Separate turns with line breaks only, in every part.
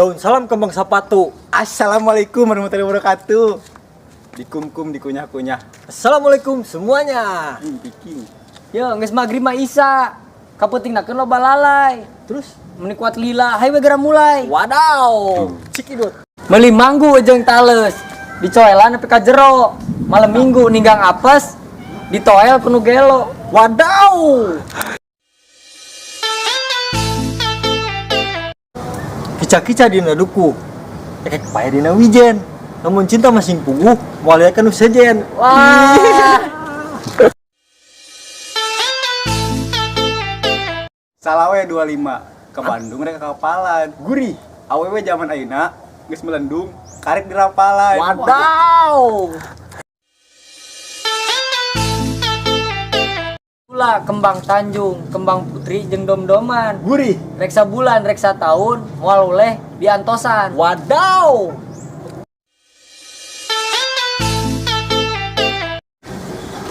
Daun salam kembang sapatu.
Assalamualaikum warahmatullahi wabarakatuh. Dikungkum dikunyah-kunyah.
Assalamualaikum semuanya.
Biking.
Yo, geus magrib mah Isa. Kapeutingnakeun loba lalay.
Terus
Meni kuat lila, hayu we geura mulai.
wadaw. Cikidot.
Meuli manggu jeung tales. Dicoelan nepi ka jero. Malam minggu ninggang apes, ditoel penuh gelo.
Wadaw. Kica-kica dina duku. Ekek pae dina wijen. Namun cinta masing puguh, moal liat nu sejen.
Wah.
Salawe 25 ke Bandung rek kapalan.
Gurih.
Awewe zaman ayeuna geus melendung, karek dirapalan.
Wadaw.
Pula kembang Tanjung, kembang Putri jeung dom-doman.
Gurih.
Reksa bulan, reksa tahun, moal oleh diantosan.
Wadaw.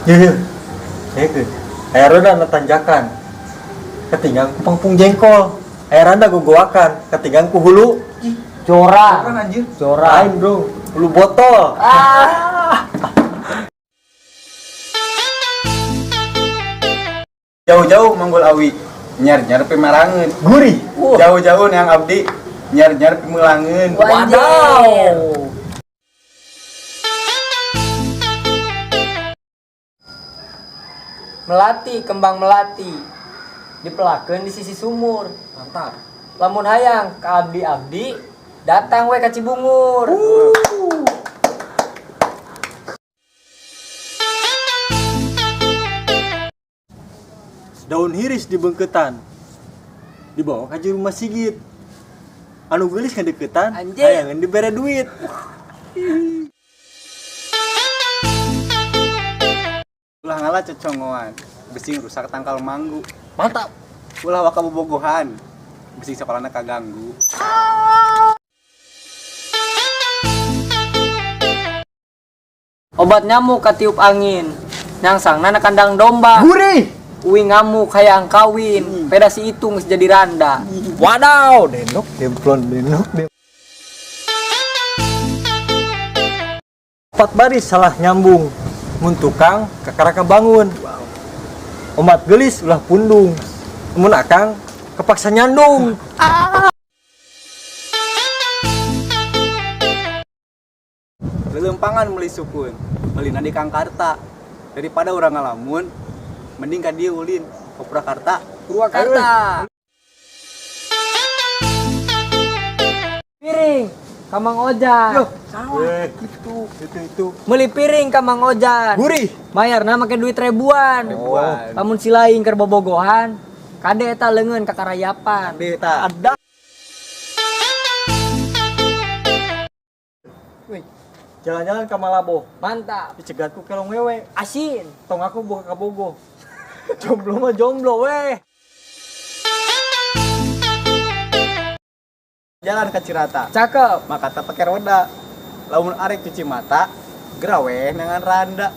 Ye, ye, aya roda na tanjakan. Ketinggang ku pangpung jengkol. Aya randa gogoakan, ketinggang ku hulu.
Jora.
Keren anjir.
Jora.
Lain, bro. Hulu botol.
Ah.
Jauh-jauh manggul awi, nyar-nyar pimarangeun.
Gurih.
Jauh-jauh neang abdi, nyar-nyar pimulangeun.
Wadaw.
Melati, kembang melati. Dipelakeun di sisi sumur.
Mantap.
Lamun hayang ka abdi-abdi, datang we ka Cibungur.
Daun hiris di bengketan. Dibawa ka jero masjid. Anu geulis ngadeukeutan,
Anjir.
hayangeun dibere duit.
Ulah ngala cocongoan, besing rusak tangkal manggu.
Mantap.
Ulah waka bobogohan, besing sekolahna kaganggu.
Obat nyamuk katiup angin. Nyangsangna na kandang domba.
Gurih.
Uing ngamuk hayang kawin. Peda si itu geus jadi randa.
Wadaw, denok demplon denok dem. Empat baris salah nyambung. Mun tukang kakaraka bangun. Omat gelis ulah pundung. Mun akang kepaksa nyandung.
Lelempangan meuli sukun, meulina di Kangkarta. Daripada urang ngalamun, mending ka dieu ulin ke Purwakarta.
Purwakarta. Piring ka Mang Ojan.
Loh, salah. Itu.
Meuli piring ka Mang Ojan.
Gurih.
Bayarna make duit ribuan.
Ribuan.
Lamun si lain keur bobogohan, kade eta leungeun ka karayapan.
Kade eta.
Ada. Wih, jalan-jalan ke Malabo.
Mantap.
Dicegat ku kelong wewe.
Asin.
Tong aku buka kabogo. Jomblo mah jomblo weh.
Jalan ke Cirata.
Cakep.
Makata pakai roda. Lamun arek cuci mata, geura weh dengan randa.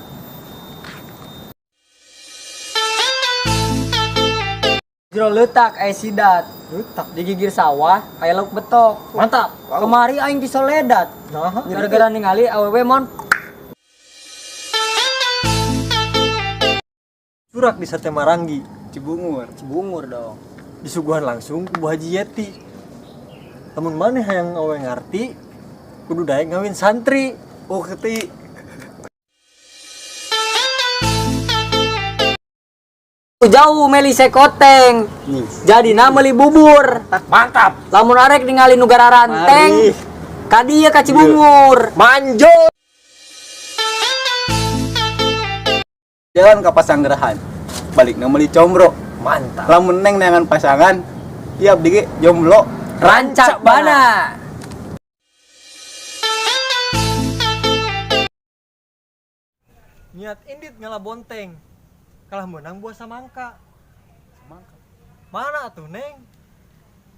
Jero leutak aya sidat.
Leutak.
Di gigir sawah aya lauk betok.
Mantap.
Wow.
Kemari aing disoledat.
Nah,
Gara-gara ningali awewe mon
curak di sate Maranggi.
Cibungur.
Cibungur dong.
Disuguhan langsung ku Bu Haji Yeti. Lamun maneh hayang awe ngarti, kudu daek ngawin santri.
Ukti.
Jauh meli sekoteng. Jadi meuli bubur.
Mantap.
Lamun arek ningali nu gararanteng,
Mari.
ka dieu ka Cibungur.
Manjo.
Jalan ke Pasanggerahan. Balikna meuli combro.
Mantap.
Lamun neng neangan pasangan, ieu abdi ge jomblo.
Rancak bana.
Niat indit ngala bonteng. Kalah menang buah samangka. Mana tuh neng?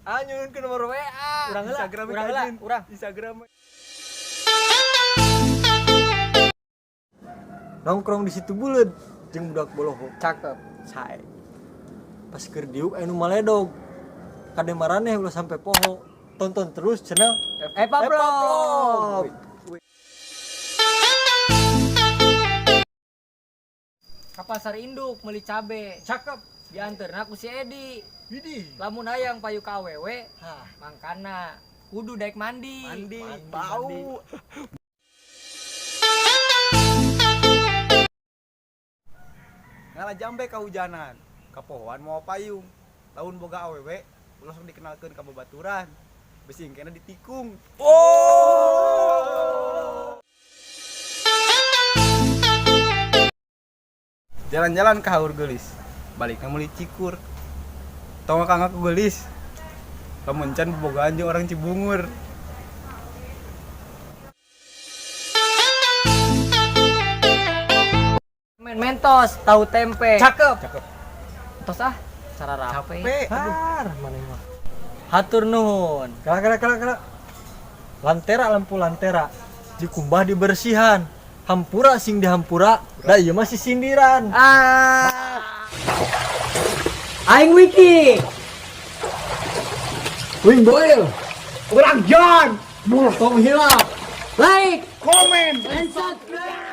Ah nyuhun ke nomor WA.
Urang heula,
Instagram
urang heula, urang.
Instagram.
Nongkrong di situ buleud jeung budak boloho.
Cakep.
Sae. Pas keur diuk anu maledog. Kade maraneh ulah sampe poho. Tonton terus channel
Epa Vlog. Ka pasar induk meuli cabe.
Cakep.
Dianterna ku si Edi.
Widih.
Lamun hayang payu ka awewe,
Hah.
mangkana kudu daek mandi.
Mandi, bau. Ngala jambe kahujanan, kapohoan mawa payung. Lamun boga awewe, ulah sok dikenalkeun ka babaturan. Bisi engkena ditikung. Oh. Jalan-jalan ke Haurgeulis, balikna meuli cikur. Tong kang aku geulis. Lamun can bobogohan jeung orang Cibungur.
Main Mentos, tahu tempe.
Cakep.
Cakep.
Tos ah, cara rapi.
Har, mana mah.
Hatur nuhun.
Kala kala kala kala. Lantera lampu lantera. Dikumbah dibersihan. Hampura sing dihampura, da ieu mah sindiran.
Ah. Aing Wiki.
Wing boil.
Urang John,
Tong hilap.
Like,
komen.
and subscribe.